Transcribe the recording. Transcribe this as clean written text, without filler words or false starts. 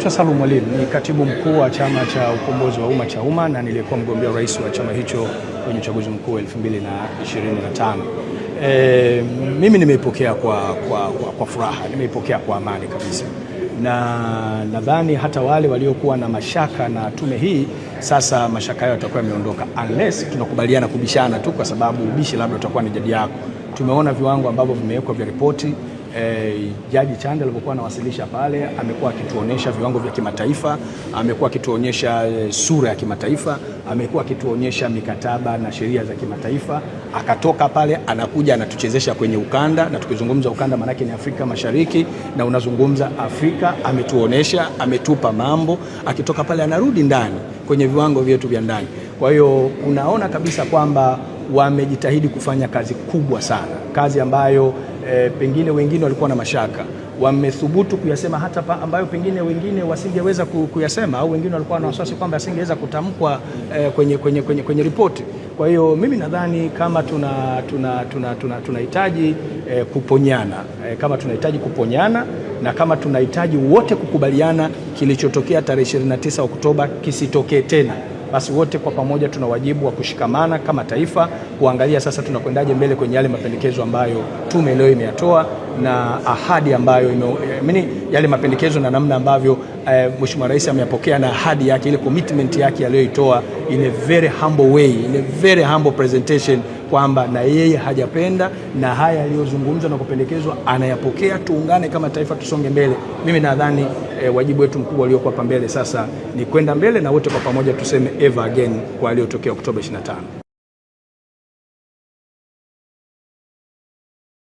Naitwa Salum Mwalimu, ni katibu mkuu wa Chama cha Ukombozi wa Umma CHAUMMA na niliyekuwa mgombea urais wa chama hicho kwenye uchaguzi mkuu 2025. Mimi nimeipokea kwa furaha, nimeipokea kwa amani kabisa, na nadhani hata wale waliokuwa na mashaka na tume hii sasa mashaka yao yatakuwa yameondoka, unless tunakubaliana kubishana tu, kwa sababu ubishi labda utakuwa ni jadi yako. Tumeona viwango ambavyo vimewekwa vya ripoti. Jaji Chande alipokuwa anawasilisha pale amekuwa akituonyesha viwango vya kimataifa, amekuwa akituonyesha sura ya kimataifa, amekuwa akituonyesha mikataba na sheria za kimataifa. Akatoka pale anakuja anatuchezesha kwenye ukanda, na tukizungumza ukanda maanake ni Afrika Mashariki na unazungumza Afrika. Ametuonyesha, ametupa mambo. Akitoka pale anarudi ndani kwenye viwango vyetu vya ndani. Kwa hiyo unaona kabisa kwamba wamejitahidi kufanya kazi kubwa sana, kazi ambayo pengine wengine walikuwa na mashaka, wamethubutu kuyasema hata ambayo pengine wengine wasingeweza kuyasema au wengine walikuwa na wasiwasi kwamba asingeweza kutamkwa kwenye ripoti. Kwa hiyo mimi nadhani kama tunahitaji kuponyana, kama tunahitaji kuponyana na kama tunahitaji wote kukubaliana kilichotokea tarehe 29 Oktoba kisitokee tena, basi wote kwa pamoja tuna wajibu wa kushikamana kama taifa kuangalia sasa tunakwendaje mbele kwenye yale mapendekezo ambayo tume leo imeyatoa na ahadi ambayo yale mapendekezo na namna ambavyo Mheshimiwa Rais ameyapokea na ahadi yake, ile commitment yake aliyoitoa in a very humble way, in a very humble presentation kwamba na yeye hajapenda na haya yaliyozungumzwa na kupendekezwa anayapokea. Tuungane kama taifa tusonge mbele. Mimi nadhani wajibu wetu mkubwa uliokuwa hapa mbele sasa ni kwenda mbele na wote kwa pamoja tuseme ever again kwa yaliyotokea Oktoba 25.